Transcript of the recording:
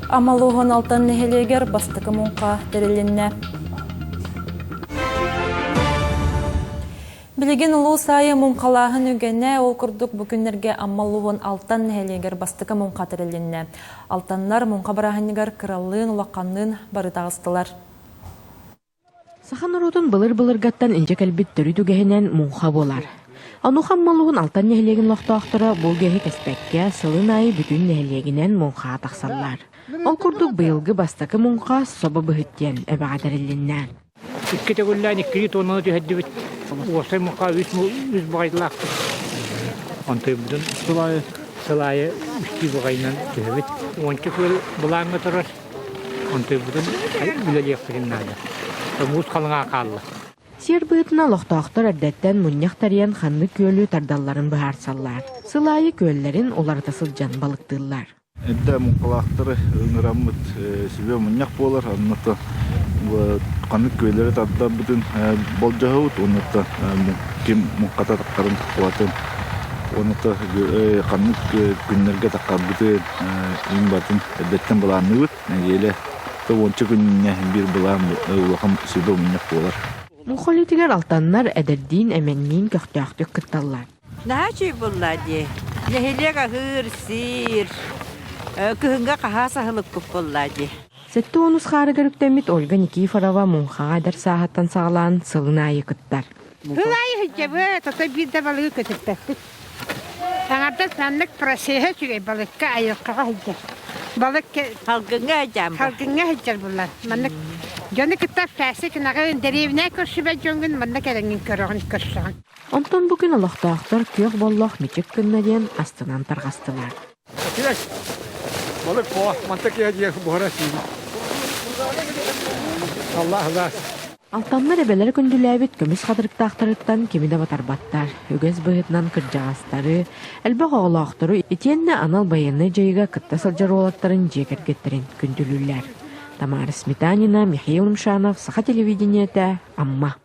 Амалуһун Алтан нэһилиэгэр бастакы муҥха тэрилиннэ. Билигин улуус аайы муҥхалааһын үгэнэ, ол курдук бу күннэргэ Амма улууһун Алтан нэһилиэгэр бастакы муҥха тэрилиннэ. Алтаннар муҥха бырааһынньыгар кыраллыын, улаханныын бары таҕыстылар. Саха норуотун былыр-былыргаттан илдьэ кэлбит төрүт үгэһинэн муҥха буолар. Онуоха Амма улууһун Алтан нэһилиэгин олохтоохторо бу үгэһи кэспэккэ, сылын аайы бүтүн нэһилиэгинэн муҥхаҕа тахсаллар. Ол курдук быйылгы бастакы муҥха Собо быһыт диэн эбэҕэ тэрилиннэ. Икки төгүллээн иккилии туоннаны түһэрдибит. Уопсай муҥха үс, үс баҕайылаахпыт. Онтуйбутун сыл аайы сыл аайы үстүү баҕайынан түһэбит. Уонча күөл былааҥҥа турар. Онтуйбутун үлэлиэхпитин наада. Муус халыҥаа хаалла. Сиэр быһыытынан олохтоохтор эрдэттэн мунньах тэрийэн ханнык күөлү тардалларын быһаарсаллар. Сыл аайы күөллэрин уларыта сылдьан балыктыыллар. Эрдэ муҥхалаахтары ыҥыраммыт сүбэ мунньах буолар. Онно ханнык күөллэри тардарбытын болдьоһобут уонна ким муҥхата таххарын таххыбатын уонна ханнык күннэргэ таххарбытын иин батын эрдэттэн былаанныыбыт. Нэдиэлэ уонча күнүнэ биир былаан улахан сүбэ мунньах буолар. Муҥха үлэтигэр алтаннар эдэрдиин эмэнниин көхтөөхтүк кытталлар. Наһаа үчүгэй буолла дии. Нэһилиэк аһыыр, сиир. Кыһыҥҥа хаһаас аһылыкпыт буолла дии. 70 хаарыгар үктэммит Ольга Никифорова муҥхаҕа эдэр сааһыттан саҕалаан сылын аайы кыттар. Сыл аайы сылдьабыт, ото биир да балыгы көтүппэппит. Аҥардас маннык процеһа үчүгэй балыкка айылҕаҕа сылдьар. Балык Салгыҥҥа сылдьаан салгыҥҥа сылдьар буллар. Маннык дьону кытта общайся гынаҕын, дэриэбинэ көрсүбэт дьоҥҥун манна кэлэҥҥин көрөҕүн, көрсөҕүн. Онтон бу күн олохтоохтор күөх боллох мичик гынна диэн астынан тарҕастылар. Балык по, манта киһи дьиэ буһара сиибит. Аллах аллах. Алтаннар эбэлэрэ күндүлээбит көмүс хатырыктаахтарыттан кими да батарбаттар. Үгэс быһыытынан кырдьаҕастары, элбэх оҕолоохтору итиэннэ анал байыаннай дьайыыга кытта сылдьар уолаттарын дьиэ кэргэттэрин күндүлүүллэр. Тамара Сметанина, Михаил Мшанов, Саха телевидениетэ, Амма.